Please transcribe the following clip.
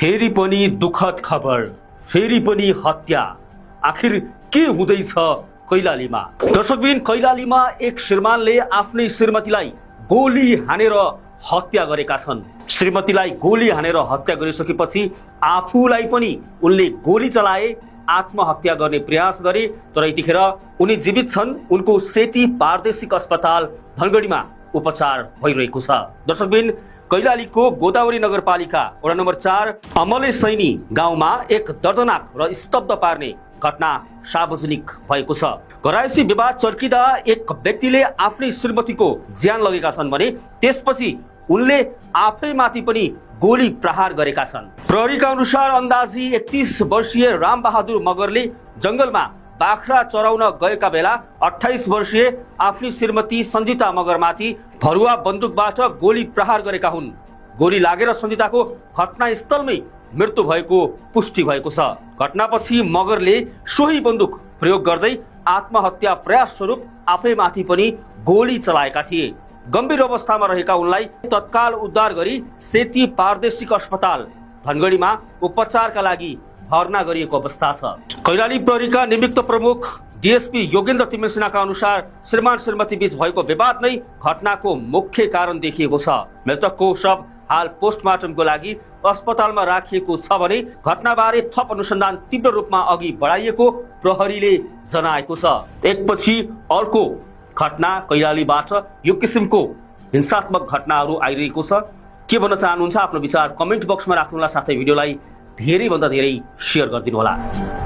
फेरि पनि दुखद खबर, फेरि पनि हत्या। आखिर के हुँदैछ कैलालीमा? दर्शकबिन, कैलालीमा एक श्रीमानले आफ्नै श्रीमतीलाई गोली हानेर हत्या गरेका छन्। श्रीमतीलाई गोली हानेर हत्या गरिसकेपछि आफूलाई पनि उनले गोली चलाए, आत्महत्या गर्ने प्रयास गरे, तर यतिखेर उनी जीवित छन्। उनको सेती प्रादेशिक अस्पताल धनगढीमा उपचार भइरहेको छ। दर्शकबिन, कैलालीको गोदावरी नगरपालिका वडा नम्बर 4 अमले सैनी गाउँमा एक दर्दनाक र स्तब्ध पार्ने घटना सार्वजनिक भएको छ। घरायसी विवाद चर्किँदा एक व्यक्तिले आफ्नै श्रीमतीको ज्यान लगेका छन् भने त्यसपछि उनले आफैमाथि पनि गोली प्रहार गरेका छन्। प्रहरीका अनुसार अन्दाजी 31 वर्षीय रामबहादुर मगरले जंगलमा बाख्रा चराउन गएका बेला 28 वर्षीय आफ्नी श्रीमती सञ्जिता मगरमाथि भरुवा बन्दुकबाट गोली प्रहार गरेका हुन्। गोली लागेर सञ्जिताको घटनास्थलमै मृत्यु भएको पुष्टि भएको छ। घटनापछि मगरले सोही बन्दुक प्रयोग गर्दै आत्महत्या प्रयास स्वरूप आफैमाथि पनि गोली चलाएका थिए। गम्भीर अवस्थामा रहेका उनलाई तत्काल उद्धार गरी सेती प्रादेशिक अस्पताल धनगढीमा उपचारका लागि भर्ना गरिएको अवस्था छ। कैलाली प्रहरीका निमित्त प्रमुख डीएसपी योगेन्द्र तिमेल सिन्हाका अनुसार श्रीमान श्रीमती बीच भएको विवाद नै घटनाको मुख्य कारण देखिएको छ। मृतकको शव हाल पोस्टमार्टमको लागि अस्पतालमा राखिएको छ भने घटनाबारे थप अनुसन्धान तीव्र रूपमा अघि बढाइएको प्रहरीले जनाएको छ। एकपछि अर्को घटना कैलालीबाट यो किसिमको हिंसात्मक घटनाहरू आइरहेको छ। के भन्न चाहनुहुन्छ? आफ्नो विचार कमेन्ट बक्समा राख्नुहोला, साथै भिडियोलाई धेरै भन्दा धेरै शेयर गरिदिनु होला।